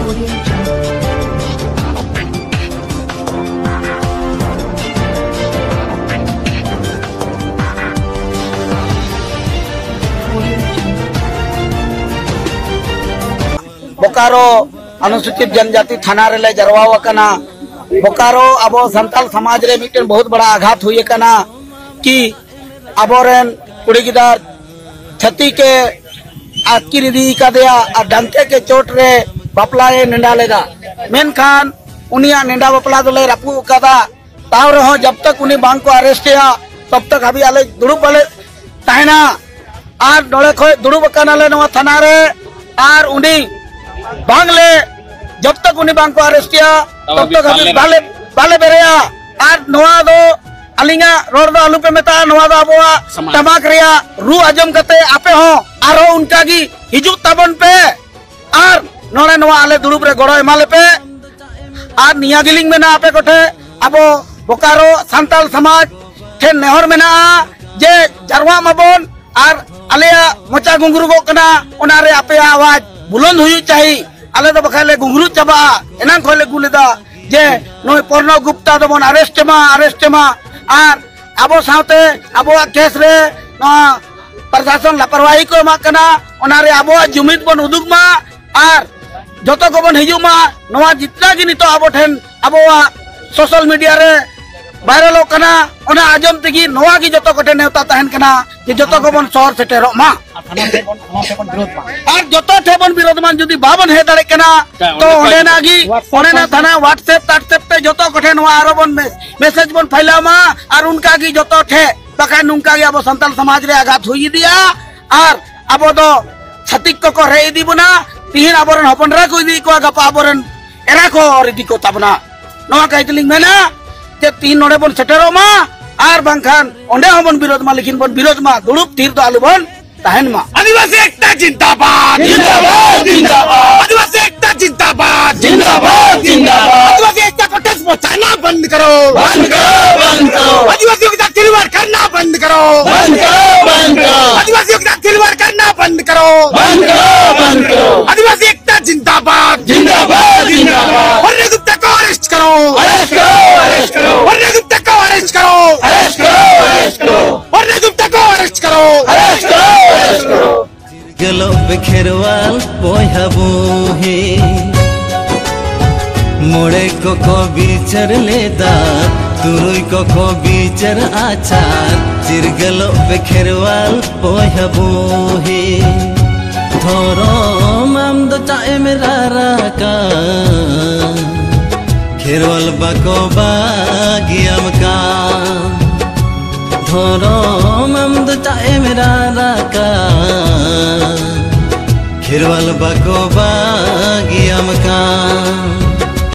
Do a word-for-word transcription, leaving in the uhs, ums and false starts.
ᱵᱳᱠᱟᱨᱳ ᱚᱱᱩᱥᱩᱪᱤᱛ ᱡᱚᱱᱡᱟᱛᱤ ᱛᱷᱟᱱᱟ ᱨᱮᱞᱮ ᱡᱟᱨᱣᱟ ᱟᱠᱟᱱᱟ᱾ ᱵᱳᱠᱟᱨᱳ ᱟᱵᱚ ᱥᱟᱱᱛᱟᱞ ᱥᱚᱢᱟᱡᱽ ᱨᱮ ᱢᱤᱫᱴᱮᱱ ᱵᱚᱦᱩᱛ ᱵᱟᱲᱟ ᱟᱜᱷᱟᱛ ᱦᱩᱭ ᱟᱠᱟᱱᱟ ᱠᱤ ᱟᱵᱚᱨᱮᱱ ᱠᱩᱲᱤ ᱜᱤᱫᱟᱹᱨ ᱪᱷᱟᱹᱛᱤᱠ ᱮ ᱟᱹᱛᱠᱤᱨ ᱤᱫᱤ ᱠᱟᱫᱮᱭᱟ ᱟᱨ ᱰᱟᱝᱠᱮ ᱠᱮ ᱪᱳᱴ ᱨᱮ ᱵᱟᱯᱞᱟᱭ ᱱᱮᱰᱟ ᱞᱮᱫᱟ, ᱢᱮᱱᱠᱷᱟᱱ ᱩᱱᱤᱭᱟᱜ ᱱᱮᱰᱟ ᱵᱟᱯᱞᱟ ᱫᱚᱞᱮ ᱨᱟᱹᱯᱩᱫ ᱟᱠᱟᱫᱟ᱾ ᱛᱟᱣ ᱨᱮᱦᱚᱸ ᱡᱟᱵ ᱛᱟᱠ ᱩᱱᱤ ᱵᱟᱝ ᱠᱚ ᱟᱨᱮᱥᱴ ᱮᱭᱟ, ᱛᱚᱵ ᱛᱟᱠ ᱦᱟᱹᱵᱤᱡ ᱟᱞᱮ ᱫᱩᱲᱩᱵ ᱵᱟᱞᱮ ᱛᱟᱦᱮᱱᱟ᱾ ᱟᱨ ᱱᱚᱰᱮ ᱠᱷᱚᱡ ᱫᱩᱲᱩᱵ ᱟᱠᱟᱱᱟᱞᱮ ᱱᱚᱣᱟ ᱛᱷᱟᱱᱟ ᱨᱮ, ᱟᱨ ᱩᱱᱤ ᱵᱟᱝᱞᱮ, ᱡᱚᱵ ᱛᱟᱠ ᱩᱱᱤ ᱵᱟᱝ ᱠᱚ ᱟᱨᱮᱥᱴ ᱮᱭᱟ, ᱛᱚᱵ ᱛᱚᱵ ᱛᱟᱠ ᱦᱟᱹᱵᱤᱡ ᱦᱟᱹᱵᱤᱡ ᱵᱟᱞᱮ ᱵᱟᱞᱮ ᱵᱮᱨᱮᱜᱼᱟ᱾ ᱟᱨ ᱱᱚᱣᱟ ᱫᱚ ᱟᱹᱞᱤᱧᱟᱜ ᱨᱚᱲ ᱫᱚ ᱟᱞᱚᱯᱮ ᱢᱮᱛᱟᱜᱼᱟ, ᱱᱚᱣᱟ ᱫᱚ ᱟᱵᱚᱣᱟᱜ ᱥᱚᱢᱟᱡᱽ᱾ ᱴᱟᱢᱟᱠ ᱨᱮᱭᱟᱜ ᱨᱩ ᱟᱸᱡᱚᱢ ᱠᱟᱛᱮ ᱟᱯᱮ ᱦᱚᱸ ᱟᱨᱦᱚᱸ ᱚᱱᱠᱟ ᱜᱮ ᱦᱤᱡᱩᱜ ᱛᱟᱵᱚᱱ ᱯᱮ᱾ ᱟᱨ ᱱᱚᱰᱮ ᱱᱚᱣᱟ ᱟᱞᱮ ᱫᱩᱲᱩᱵ ᱨᱮ ᱜᱚᱲᱚ ᱮᱢᱟ ᱞᱮᱯᱮ᱾ ᱟᱨ ᱱᱤᱭᱟᱹ ᱜᱮᱞᱤᱧ ᱢᱮᱱᱟ ᱟᱯᱮ ᱠᱚᱴᱷᱮ, ᱟᱵᱚ ᱵᱳᱠᱟᱨᱳ ᱥᱟᱱᱛᱟᱞ ᱥᱚᱢᱟᱡᱽ ᱴᱷᱮᱱ ᱱᱮᱦᱚᱨ ᱢᱮᱱᱟᱜᱼᱟ ᱡᱮ ᱡᱟᱨᱣᱟᱜ ᱢᱟᱵᱚᱱ ᱟᱨ ᱟᱞᱮᱭᱟᱜ ᱢᱚᱪᱟ ᱜᱩᱝᱜᱨᱩᱜᱚᱜ ᱠᱟᱱᱟ, ᱚᱱᱟᱨᱮ ᱟᱯᱮᱭᱟᱜ ᱟᱣᱟᱡᱽ ᱵᱩᱞᱚᱱᱫ ᱦᱩᱭᱩᱜ ᱪᱟᱹᱦᱤ᱾ ᱟᱞᱮ ᱫᱚ ᱵᱟᱠᱷᱟᱡ ᱞᱮ ᱜᱩᱝᱜᱨᱩᱜ ᱪᱟᱵᱟᱜᱼᱟ᱾ ᱮᱱᱟᱝ ᱠᱷᱚᱱ ᱞᱮ ᱜᱩᱞ ᱮᱫᱟ ᱡᱮ ᱱᱩᱭ ᱯᱚᱨᱱᱚᱵ ᱜᱩᱯᱛᱟ ᱫᱚᱵᱚᱱ ᱟᱨᱮᱥᱴ ᱮᱢᱟ, ᱟᱨᱮᱥᱴ ᱮᱢᱟ᱾ ᱟᱨ ᱟᱵᱚ ᱥᱟᱶᱛᱮ ᱟᱵᱚᱣᱟᱜ ᱠᱮᱥ ᱨᱮ ᱱᱚᱣᱟ ᱯᱨᱚᱥᱟᱥᱚᱱ ᱞᱟᱯᱚᱨᱣᱟᱦᱤ ᱠᱚ ᱮᱢᱟᱜ ᱠᱟᱱᱟ, ᱚᱱᱟᱨᱮ ᱟᱵᱚᱣᱟᱜ ᱡᱩᱢᱤᱫ ᱵᱚᱱ ᱩᱫᱩᱜ ᱢᱟ᱾ ᱟᱨ ᱡᱚᱛᱚ ᱠᱚᱵᱚᱱ ᱦᱤᱡᱩᱜ ᱢᱟ᱾ ᱱᱚᱣᱟ ᱡᱤᱛᱱᱟ ᱜᱮ ᱱᱤᱛᱚᱜ ᱟᱵᱚ ᱴᱷᱮᱱ ᱟᱵᱚᱣᱟᱜ ᱥᱳᱥᱟᱞ ᱢᱤᱰᱤᱭᱟ ᱨᱮ ᱵᱷᱟᱭᱨᱟᱞᱚᱜ ᱠᱟᱱᱟ, ᱚᱱᱟ ᱟᱸᱡᱚᱢ ᱛᱮᱜᱮ ᱱᱚᱣᱟ ᱜᱮ ᱡᱚᱛᱚ ᱠᱚᱴᱷᱮᱱ ᱱᱮᱣᱛᱟ ᱛᱟᱦᱮᱱ ᱠᱟᱱᱟ ᱡᱮ ᱡᱚᱛᱚ ᱠᱚᱵᱚᱱ ᱥᱚᱦᱚᱨ ᱥᱮᱴᱮᱨᱚᱜ ᱢᱟ᱾ ᱟᱨ ᱛᱷᱟᱱᱟ ᱴᱷᱮᱱ ᱵᱚᱱ, ᱛᱷᱟᱱᱟ ᱴᱷᱮᱱ ᱵᱚᱱ ᱵᱤᱨᱳᱫᱷ ᱢᱟ᱾ ᱟᱨ ᱡᱚᱛᱚ ᱴᱷᱮᱱ ᱵᱚᱱ ᱵᱤᱨᱳᱫᱷ ᱢᱟ᱾ ᱡᱩᱫᱤ ᱵᱟᱵᱚᱱ ᱦᱮᱡ ᱫᱟᱲᱮᱭᱟᱜ ᱠᱟᱱᱟ, ᱛᱚ ᱚᱸᱰᱮ ᱚᱸᱰᱮᱱᱟᱜ ᱜᱮ, WhatsApp ᱚᱸᱰᱮᱱᱟᱜ ᱛᱷᱟᱱᱟ WhatsApp, WhatsApp ᱛᱮ ᱡᱚᱛᱚ ᱠᱚᱴᱷᱮᱱ ᱱᱚᱣᱟ ᱟᱨᱚ ᱵᱚᱱ ᱢᱮ-, ᱢᱮᱥᱮᱡᱽ ᱵᱚᱱ ᱯᱷᱟᱭᱞᱟᱣ ᱢᱟ᱾ ᱟᱨ ᱚᱱᱠᱟ ᱜᱮ ᱡᱚᱛᱚ ᱴᱷᱮᱱ, ᱵᱟᱠᱷᱟᱱ ᱱᱚᱝᱠᱟ ᱜᱮ ᱟᱵᱚ ᱥᱟᱱᱛᱟᱞ ᱥᱚᱢᱟᱡᱽ ᱨᱮ ᱟᱜᱷᱟᱛ ᱦᱩᱭ ᱤᱫᱤᱜᱼᱟ᱾ ᱟᱨ ᱟᱵᱚ ᱫᱚ ᱪᱷᱟᱹᱛᱤᱠ ᱠᱚᱠᱚ ᱨᱮᱡ ᱤᱫᱤ ᱵᱚᱱᱟ᱾ ᱛᱤᱦᱤᱧ ᱟᱵᱚᱨᱮᱱ ᱦᱚᱯᱚᱱ ᱮᱨᱟ ᱠᱚ ᱤᱫᱤᱭᱮᱫ ᱠᱚᱣᱟ, ᱜᱟᱯᱟ ᱟᱵᱚᱨᱮᱱ ᱮᱨᱟ ᱠᱚ ᱚᱨ ᱤᱫᱤ ᱠᱚ ᱛᱟᱵᱚᱱᱟ᱾ ᱱᱚᱣᱟ ᱠᱟᱭ ᱛᱮᱞᱤᱧ ᱢᱮᱱᱟ ᱡᱮ ᱛᱤᱦᱤᱧ ᱱᱚᱰᱮ ᱵᱚᱱ ᱥᱮᱴᱮᱨᱚᱜ ᱢᱟ, ᱟᱨ ᱵᱟᱝᱠᱷᱟᱱ ᱚᱸᱰᱮ ᱦᱚᱸᱵᱚᱱ ᱵᱤᱨᱳᱫᱷ ᱢᱟ, ᱞᱮᱠᱤᱱ ᱵᱚᱱ ᱵᱤᱨᱳᱫᱷ ᱢᱟ, ᱫᱩᱲᱩᱵ ᱛᱷᱤᱨ ᱫᱚ ᱟᱞᱚ ᱵᱚᱱ ᱛᱟᱦᱮᱱ ᱢᱟ᱾ आदिवासी एकता जिंदाबाद। जिंदाबाद, जिंदाबाद। आदिवासी एकता जिंदाबाद। जिंदाबाद, जिंदाबाद। आदिवासी एकता को ठेस पहुंचाना बंद करो। बंद करो, बंद करो। आदिवासियों के साथ खिलवाड़ करना बंद करो। बंद करो, बंद करो। आदिवासियों के साथ खिलवाड़ करना बंद करो। बंद करो, बंद करो। आदिवासी एकता जिंदाबाद। जिंदाबाद। ᱪᱤᱨᱜᱟᱹᱞᱚᱜ ᱯᱮ ᱠᱷᱮᱨᱣᱟᱞ ᱵᱚᱭᱦᱟ ᱵᱩᱦᱤ᱾ ᱢᱚᱬᱮ ᱠᱚᱠᱚ ᱵᱤᱪᱟᱹᱨ ᱞᱮᱫᱟ, ᱛᱩᱨᱩᱭ ᱠᱚᱠᱚ ᱵᱤᱪᱟᱹᱨ ᱟᱪᱟᱨ᱾ ᱪᱤᱨᱜᱟᱹᱞᱚᱜ ᱯᱮ ᱠᱷᱮᱨᱣᱟᱞ ᱵᱚᱭᱦᱟ ᱵᱩᱦᱤ᱾ ᱫᱷᱚᱨᱚᱢ ᱟᱢ ᱫᱚ ᱪᱟᱜ ᱮᱢ ᱨᱟᱨᱟᱠᱟ, ᱠᱷᱮᱨᱣᱟᱞ ᱵᱟᱠᱚ ᱵᱟᱹᱜᱤᱭᱟᱢ ᱠᱟᱱ᱾ ᱫᱷᱚᱨᱚᱢ ᱟᱢ ᱫᱚ ᱪᱟᱜ ᱮᱢ ᱨᱟᱨᱟᱠᱟ, ᱠᱷᱮᱨᱣᱟᱞ ᱵᱟᱠᱚ ᱵᱟᱹᱜᱤᱭᱟᱢ ᱠᱟᱱ᱾